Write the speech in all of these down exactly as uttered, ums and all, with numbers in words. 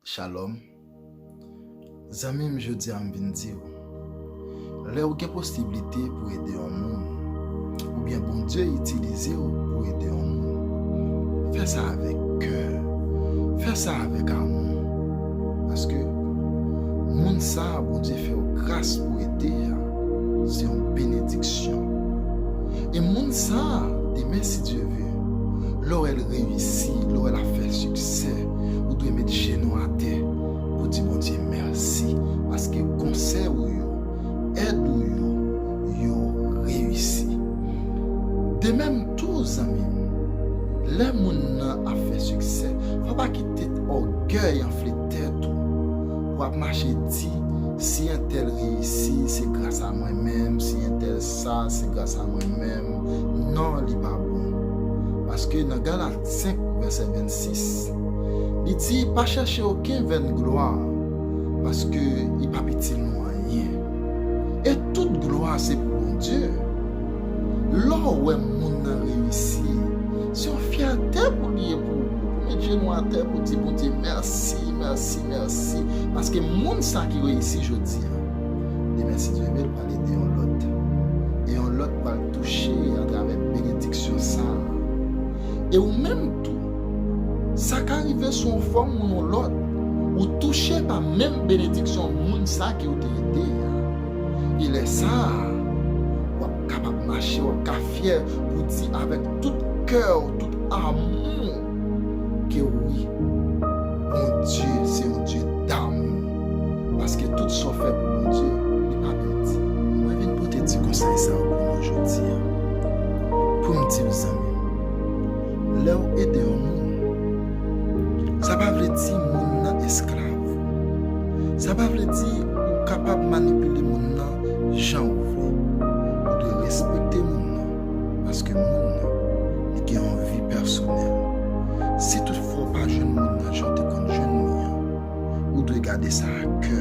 Shalom. Zanmi m, jodi a m vin di w, lè w gen posiblite pou ede yon moun, oubyen Bondye itilize w pou ede yon moun, fè sa avèk kè, fè sa avèk amou. Paske moun sa a Bondye fè w gras pou ede a, se yon benediksyon. E moun sa a, demen si Dye ve, lè w wè l reyisi, lè w wè l ap fè siksè, ou dwe met jenou atè pou di Bondye mèsi, paske konsèy ou yo, èd ou yo, yo reyisi. De menm tou, zanmi m, lè moun nan ap fè siksè, fò w pa kite ògèy anfle tèt ou pou w ap mache di, si entèl reyisi, se gras a mwen menm, si entèl sa, se gras a mwen menm. Non, li pa bon. Paske nan Galat senk, vèsè vennsis, li di, pa chèche okenn vèn glwa, paske li p ap itil nou anyen. E tout glwa se pou Bondye. Lè w wè moun nan reyisi, se yon fyète pou li ye pou ou. Pou met jenou atè pou di Bondye mèsi, mèsi, mèsi. Paske moun sa ki reyisi jodi a, demen si Dye ve, l pral ede yon lòt. E yon lòt pral touche atravè benediksyon sa a. E ou menm tou, sa ka rive sou yon fòm ou yon lòt, ou touche pa menm benediksyon moun sa ke w te ede a. E lè sa a, w ap kapab mache, w ap ka fyè pou di avèk tout kè w, tout amou ke wi, Bondye se yon Dye damou. Paske tout sa w fè pou Bondye, li pa pèdi. Mwen vin pote ti konsèy sa yo pou nou jodi a. Pou m di w, zanmi m, lè w ede yon moun, sa pa vle di moun nan esklav. Sa pa vle di ou kapab manipile moun nan jan ou vle. Ou dwe respekte moun nan, paske moun nan, li gen yon vi pèsonèl. Si toutfwa w pa jwenn moun nan jan w te konn jwenn li an, ou dwe gade sa a kè,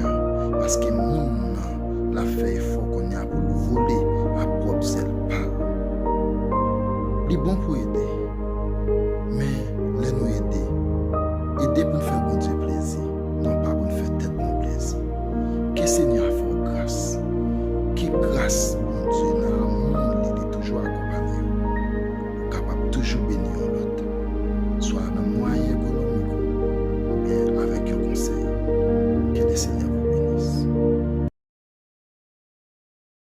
paske moun nan, l ap fè efò kounye a pou l vole ak pwòp zèl pa l. Li bon pou ede, men lè nou ede, ede pou n fè Bondye plezi, non pa pou n fè tèt nou plezi. Ke Senyè a fè w gras. Ke gras